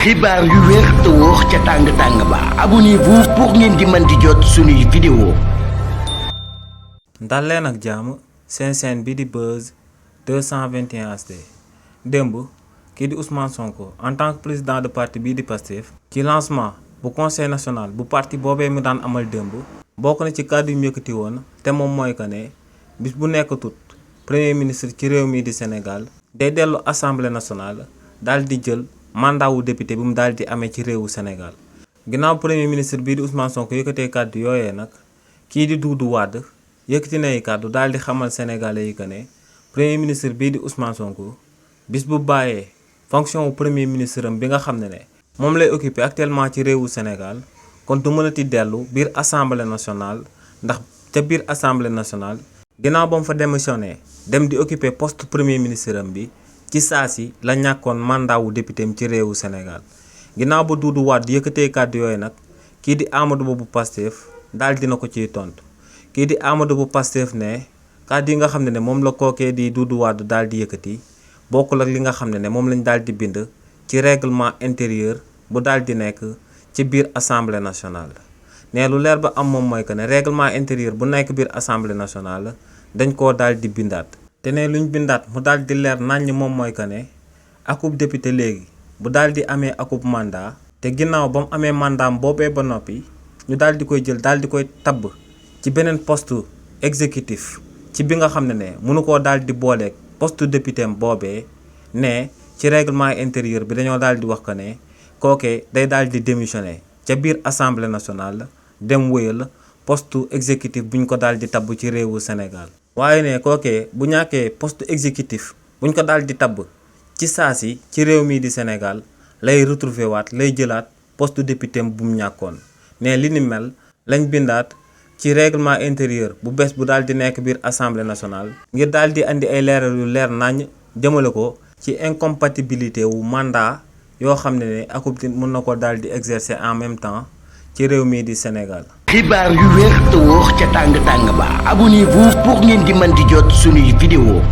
xibaar yu wér te wóor ca tàng ba abonnez-vous pour ngeen di mën di jot suñuy vidéo. dal leen ak jàmm seen chaîne bi di Buzz 221 HD démb kii di Ousmane Sonko en tant que président de parti bii di Pastef ci lancement bu conseil national bu parti boobee mu daan amal démb bokk na ci kàddu yu mu yëkkati woon te moom mooy que ne bis bu nekk tut premier ministre ci réew mii di Sénégal day dellu assemblée nationale daal di jël mandat wu député bi mu daal di amee ci réewu Sénégal. ginnaaw premier ministre bii di Ousmane Sonko yëkkatee kàddu yooyee nag kii di Doudou Wade yëkkati nay kàddu daal di xamal sénégalais yi que ne premier ministre bii di Ousmane Sonko bis bu bàyyee fonction wu premier ministre am bi nga xam ne moom lay occupé actuellement ci réewu Sénégal kon du mënati dellu biir assemblée nationale ndax ca biir assemblée nationale ginnaaw ba mu fa démissionné dem di occupé poste premier ministre am bi ci saa si la ñàkkoon mandat wu député am ci réewu Sénégal. ginnaaw ba Doudou Wade yëkkatee kàddu yooyu nag kii di Amadou Ba bu Pastef daal dina ko ciy tontu kii di Amadou bu Pastef ne kàddu yi nga xam ne moom la kookee di Doudou Wade daal di yëkkati bokkul ak li nga xam ne moom lañ daal di bind ci règlement intérieur bu daal di nekk ci biir assemblée nationale. ne lu leer ba am moom mooy que ne règlement intérieur bu nekk biir assemblée nationale dañ koo daal di bindaat te ne luñ bindaat mu daal di leer naññ moom mooy que ne akub député léegi bu daal di amee akub mandat te ginnaaw ba mu amee mandat boobee ba noppi ñu daal di koy jël daal di koy tabb ci beneen poste exécutif ci bi nga xam ne mënu koo daal di booleeg poste député am boobee ne ci règlement intérieur bi dañoo daal di wax que ne kookee day daal di démissionné ca biir assemblée nationale dem wéyal poste exécutif buñ ko daal di tabb ci réewu Sénégal. waaye ne kookee bu ñàkkee poste exécutif buñ ko daal di tabb ci saa si ci réew mii di Sénégal lay retrouver waat lay jëlaat poste député bu mu ñàkkoon ne li ni mel lañ bindaat ci règlement intérieur bu bees bu daal di nekk biir assemblée nationale ngir daal di andi ay leeral yu leer nañ jëmale ko ci incompatibilité wu mandat yoo xam ne akub mën na ko daal di exercer en même temps ci réew mii di Sénégal. xibaar yu wér te wóor ca tàng ba abonnez-vous pour ngeen di mën di jot suñuy vidéo.